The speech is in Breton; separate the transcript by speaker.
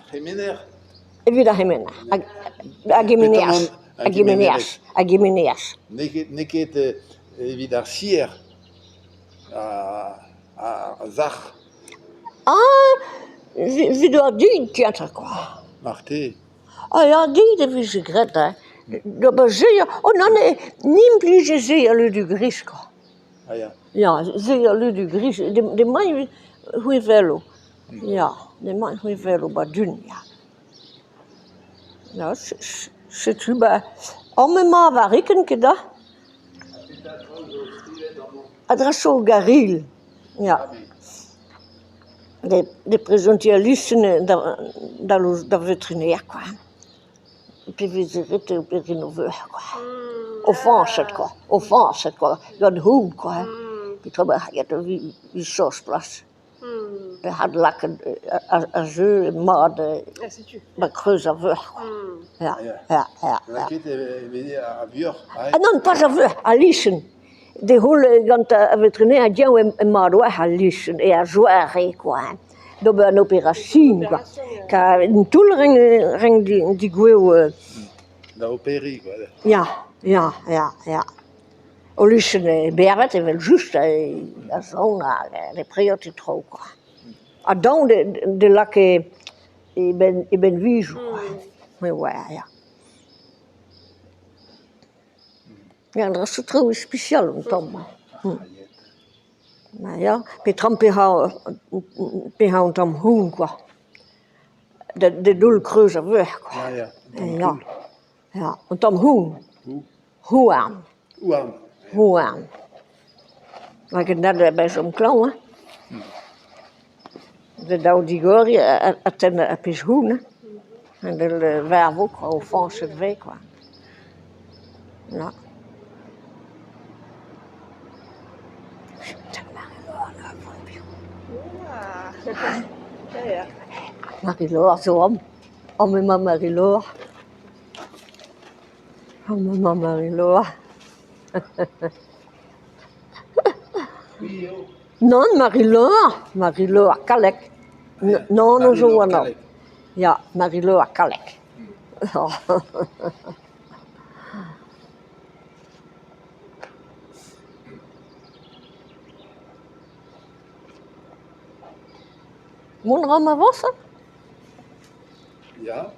Speaker 1: c'hemener.
Speaker 2: Evit ar c'hemener a gemeneras a gemeneras a gemeneas.
Speaker 1: N'eo ket n'eo ket evit ar sier ar sac'h.
Speaker 2: Ah evit ar dud kentoc'h kwa.
Speaker 1: Marteze.
Speaker 2: Ah ya dit e vije graet hein. D'ober se oh nann ni 'mplije se al ludu gris kwa.
Speaker 1: Ah ya.
Speaker 2: Ya se al ludu gris demañ c'hwi 'welo. Ya demañ c'hwi 'welo 'ba du-hont ya. Ya setu ba amañ emañ ar varrikenn ket da?
Speaker 1: Petra traoù zo skrivet amañ?
Speaker 2: A-dra sur Garil ya. De prezantiñ al lizher d'ar veterinaer kwa. Pe veze ret eo bet ret ober kwa. Ofañset kwa, ofañset kwa, gant houm kwa. Petra bennak evit chañs plas. E adlakaat ar jeu mat 'ba kreuz ar vuoc'h kwa. Ya, ya, ya.
Speaker 1: Lakaet e veze ar vuoc'h
Speaker 2: Ah nann, pas ar vuoc'h, al lichenn. Da heul gant ar veterinaer diaoù emañ war al lichenn e ar zoare kwa hein, d'ober an operasion kwa. Kar un toull 'rank degouezho.
Speaker 1: Da operiñ kwa.
Speaker 2: Ya, ya, ya, ya. Ul lichenn bervet evel-just a son hag e prientiñ traoù kwa. Ha daon da lakaat e benvioù kwa, me 'oar ya. Ya, an dra-se traoù ispisial un tamm. Ma ya, petra petra un tamm houn kwa, da doull kreuz ar vuoc'h kwa.
Speaker 1: Ya,
Speaker 2: ya. Ya, un tamm houn. Houarn.
Speaker 1: Houarn.
Speaker 2: Houarn. Hag un all a chom klañv hein. Da daou digoriñ ha tennañ ar pezh houn hein. Evel varv kwa, ofañset 'vez kwa. Ya. Marie-Laure zo amañ. Amañ emañ Marie-Laure. Amañ emañ Marie-Laure. Nann, Marie-Laure, Marie-Laure Kalleg. Nann zo anv. Ya, Marie-Laure Kalleg. Mont a ran avañsañ ?
Speaker 1: Ya.